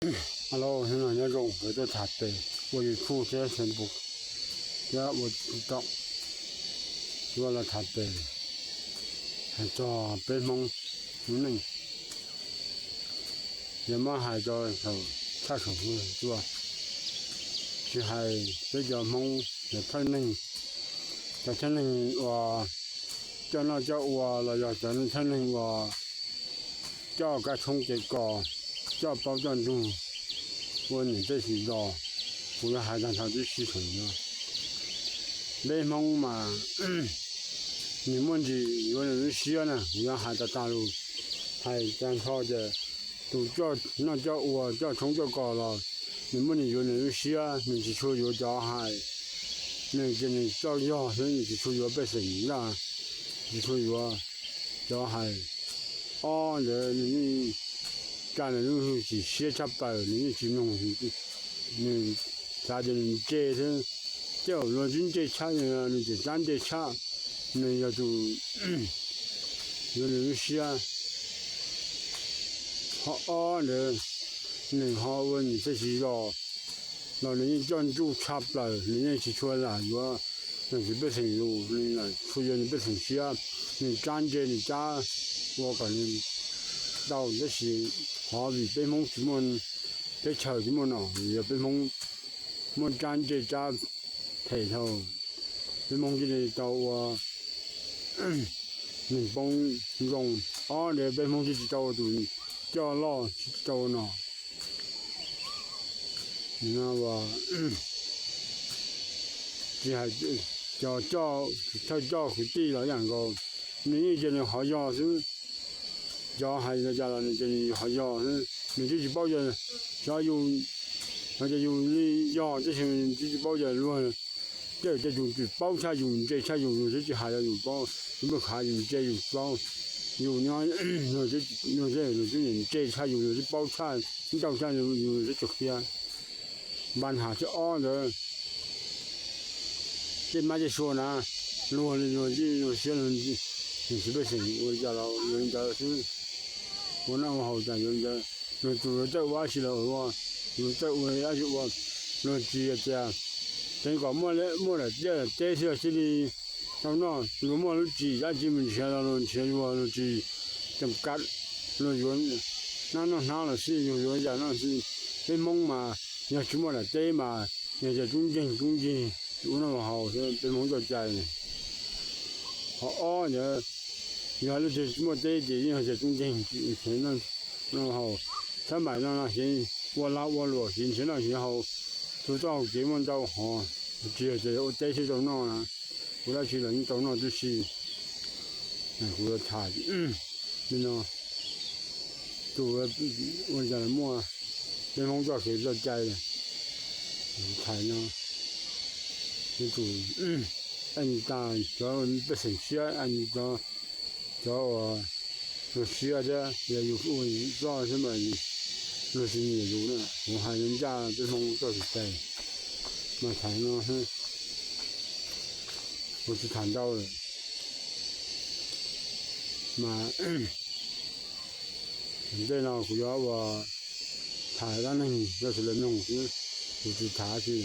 Hello, hnub no nyob zoo, kuv tuaj tham pem ua YouTube thiab Facebook thiab ua TikTok, tuaj los tham pem hais txog peb Hmoob lub neej. Yog muab hais rau thaum tshaj saum hwj tuaj, tsis hais peb cov Hmoob cov thawj neeg, cov thawj neeg uas coj noj coj ua los yog cov thawj neeg uas coj kab tshoob kev kos, coj plaub coj ntug ua niam tej txiv los, kuv yuav hais tag nrho tib si saum no. Peb Hmoob mas nws muaj ntsis yuav nws lub siab na, kuv yuav hais tag tag lus, hais tag nrho ces tus coj noj coj ua coj tshoob coj kos los nws muaj nws yuav nws lub siab, nws tsis tshua yuav cov hais, nws ces nws coj yog xwb, nws tsis tshua yuav pej xeem laj, tsis tshua yuav cov hais. Ob ntawd nws yeej tsa nws lub hwj chim siab tshaj plaws, nws yeej tsis mloog, nws xav tias nws ntse xwb. Tej zaum luag twb ntse tshaj, nws tseem rab ntse tshaj, nws yog tus yuav nws lub siab. Ho ob ntawd, nws ho ua niam tej txiv los, los nws yeej coj ntsuj tshaj plaws, nws yeej tsis tshua lam yuav nws txiv pej xeem lus, nws lam tshua yuav nws pej xeem siab, nws rab ntse nws rab ua kom nws tau. Tab sis qhov vim peb Hmoob tsis muaj, teb chaws tsis muaj nom, yog peb Hmoob muaj rab ntse rab phem dhau, peb Hmoob thiaj li tau ua neeg poob zoo. Ob ntawd peb Hmoob thiaj tsis tau ua tus coj loj, tsis tau ua nom. Tsis hais cov coj, thawj coj kwv tij los ib yam nkaus, nws yeej cia nws qhov yog xwb. Cov hais li cas los nws cia nws qhov yog xwb, nws twb tsis paub yog, xyov yus, no ces yus li yog tab sis twb tsis paub yog luag, tej tej tus tsis paub tshaj yus, ntse tshaj yus, yus twb tsis hais los yus paub, yus muaj khav yus ntse yus paub, yus nyob, yus twb ntse tshaj yus, yus twb paub tshaj, ntau tshaj yus, yus twb tsis qhia. Npa nham thib ob ntawd, tej mab tej sua na, luag li luag tib luag siab, nws tsis pej xeem ua li cas los yuav li ntawd xwb, ua noj ua haus cas yuav li ntawd. Nws tus yuav txawj ua dab tsi los ua, yuav txawj ua dab tsi ua, luag tsis tias teev kom muaj, muaj daim tiaj daim teb xwb los cia li tau noj. Luag muaj lub tsim dab tsi mus nrhiav los luag nrhiav luag, luag tsis cam kav, luag yuav hnab noj hnab los xij, luag yuav yam noj xij. Peb Hmoob mas yog tsis muaj daim teb mas yog cov tub nkeeg tub ncig ua noj ua haus xwb, peb Hmoob txoj cai. Qhov ob ntawd, yog leej twg tsis muaj teb ces yeej yog cov tub nkeeg tsis noj haus, xab npaim no no xyov ua lag ua luam xyov nrhiav noj nrhiav haus, tus txoj hau kev muaj ntau hov, tsis yog tias ua teb thiaj tau noj na, ua dab tsi los yeej tau noj tib si. Kuv tham li no, tus ua cas muaj peb Hmoob txoj kev txoj cai, kuv tham no, tus, tas cov pej xeem siab, cov, cov uas luag siab thiab, yog yus ua txoj xwb mas luag tsis nyiam yus na. Kuv hais ncaj peb Hmoob txoj kev cai mas tham no, kuv tsis tham ntau lawm. Mas ntej no kuv yuav ua tham dab neeg rau sawv daws mloog xwb, kuv tsis tham dab tsi.